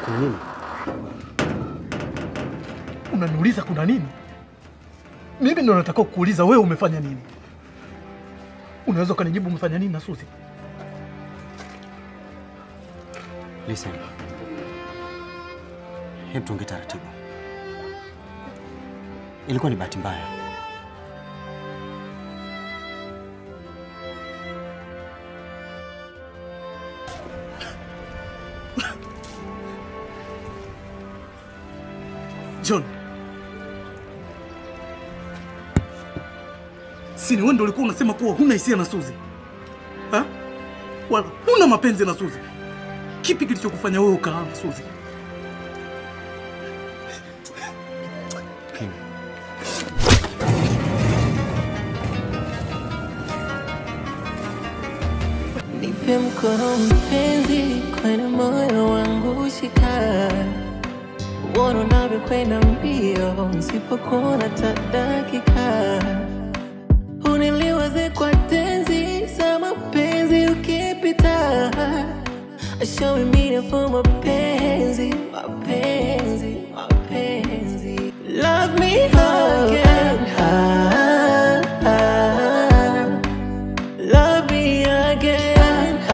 Kuna nini? Unaniuliza kuna nini? Mimi ndo nataka kukuuliza wewe umefanya nini? Unaweza ukanijibu umefanya nini na Suzi? Listen. Hebu tuongee taratibu. Ilikuwa ni bahati mbaya. John, si ni wewe ndio ulikuwa unasema kuwa huna hisia na Suzi? Ha? Wala huna mapenzi na Suzi. Kipi kilichokufanya wewe ukalala na Suzi? Kim. Nipe mkono mpenzi, kwenye moyo wangu shika. Uone unavyokwenda mbio, nisipokuona hata dakika. Uniliwaze kwa tenzi za mapenzi ukipita. Show me for mapenzi, mapenzi, mapenzi. Love me hard.